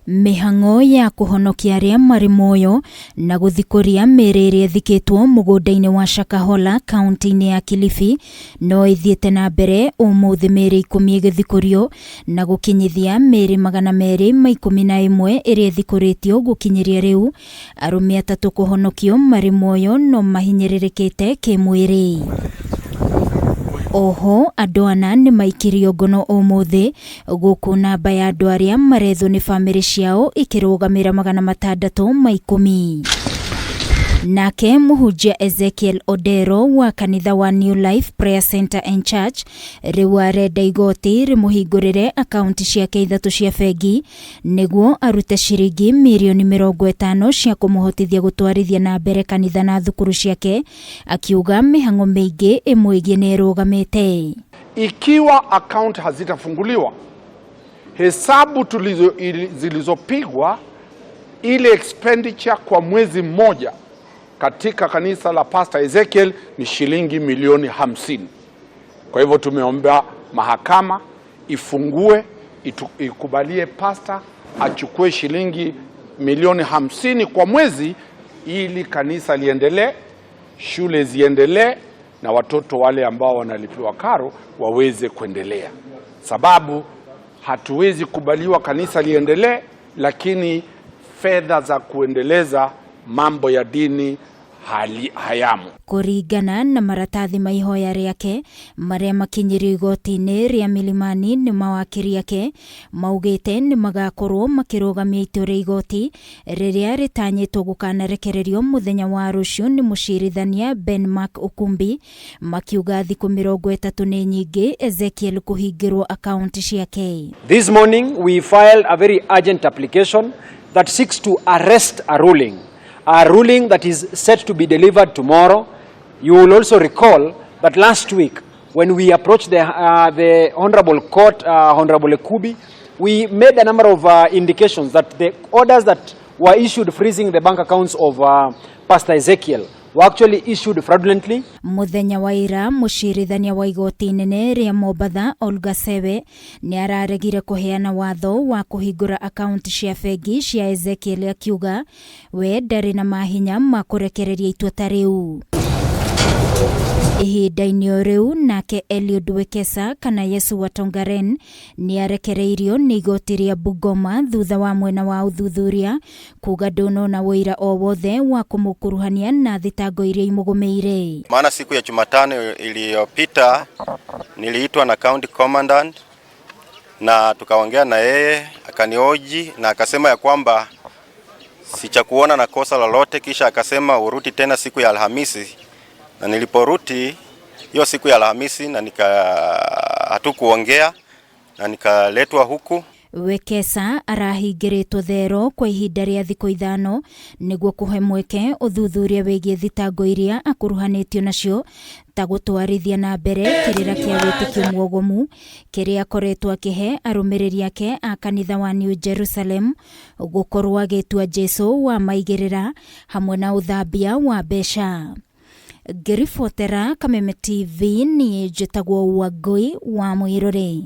Mĩhang'o ya kũhonokia arĩa marĩ muoyo na gũthikũria mĩĩrĩ ĩrĩa ĩthikĩtwo mũgũnda-inĩ wa Shakahola kaunti-inĩ ya Kilifi no ĩthiĩte na mbere ũmũthĩ, mĩĩrĩ 10 ĩgĩthikũrio na gũkinyithia mĩĩrĩ 211 ĩrĩa ĩthikũrĩtio gũkinyĩria rĩu. Arũme 3 kũhonokio marĩ muoyo no mahinyĩrĩrĩkĩte kĩmwĩrĩ. Oho andũ 4 nĩ maikirio ngono ũmũthĩ, gũkũ namba ya andũ arĩa marethwo nĩ bamĩrĩ ciao ikĩrũgamĩra 610. Nake mũhunjia Ezekiel Odero wa kanitha wa New Life Prayer Center and Church rĩu arenda igoti rĩmũhingũrĩre akaunti ciake 3 cia bengi nĩguo arute ciringi mirioni 50 cia kũmũhotithia gũtwarithia na mbere kanitha na thukuru ciake, akiuga mĩhang'o mĩingĩ ĩmwĩgiĩ nĩ ĩrũgamĩte. Ikiwa akaunti hazitafunguliwa, hesabu zilizopigwa, ile expenditure kwa mwezi mmoja katika kanisa la Pastor Ezekiel ni shilingi milioni 50. Kwa hivyo tumeomba mahakama ifungue, ikubalie pastor achukue shilingi milioni 50 kwa mwezi ili kanisa liendelee, shule ziendelee na watoto wale ambao wanalipiwa karo waweze kuendelea. Sababu hatuwezi kubaliwa kanisa liendelee lakini fedha za kuendeleza mambo ya dini hayamu. Kũringana na maratathi ma ihoya rĩake marĩa makinyirio igoti-inĩ rĩa Milimani nĩ mawakiri ake maugĩte nĩ magakorwo makĩrũgamia itua rĩa igoti rĩrĩa rĩtanyĩtwo gũkanarekererio mũthenya wa rũciũ nĩ mũcirithania Ben Mark Okumbi, makiuga thikũ 30 nĩ nyingĩ Ezekiel kũhingĩrwo akaunti ciake. This morning we filed a very urgent application that seeks to arrest a ruling, a ruling that is set to be delivered tomorrow. You will also recall that last week when we approached the Honorable Court, Honorable Ekubi, we made a number of indications that the orders that were issued freezing the bank accounts of Pastor Ezekiel were actually issued fraudulently. Mũthenya wa ira mũcirithania wa igoti inene rĩa Mombatha Olga Sewe nĩ araregire kũheana watho wa kũhingũra akaunti cia bengi cia Ezekiel, akiuga we ndarĩ na mahinya ma kũrekereria itua ta rĩu. Ihinda-inĩ o rĩu nake Eliud Wekesa kana Yesu wa Tongaren nĩ arekereirio nĩ igoti rĩa Bungoma thutha wa mwena wa ũthuthuria kuga ndũnona ũira o wothe wa kũmũkuruhania na thitango iria imũgũmĩire. Maana siku ya Jumatano iliyopita niliitwa na county commandant na tukaongea na yeye, akanioji na akasema ya kwamba sichakuona na kosa lolote, kisha akasema urudi tena siku ya Alhamisi, na niliporudi hiyo siku ya Alhamisi na nika hatukuongea na nikaletwa huku. Wekesa arahingĩrĩtwo thero kwa ihinda rĩa thikũ 5 nĩguo kũhe mweke ũthuthuria wĩgiĩ thitango iria akuruhanĩtio nacio ta gũtwarithia na mbere kĩrĩra kĩa wĩtĩkio mwogomu kĩrĩa akoretwo akĩhe arũmĩrĩri ake a kanitha wa New Jerusalem, gũkorwo agĩtua Jesu wa maigĩrĩra hamwe na ũthambia wa mbeca. Ngĩribotera Kameme TV, niĩ njĩtagwo Wangũi wa Mwĩrore.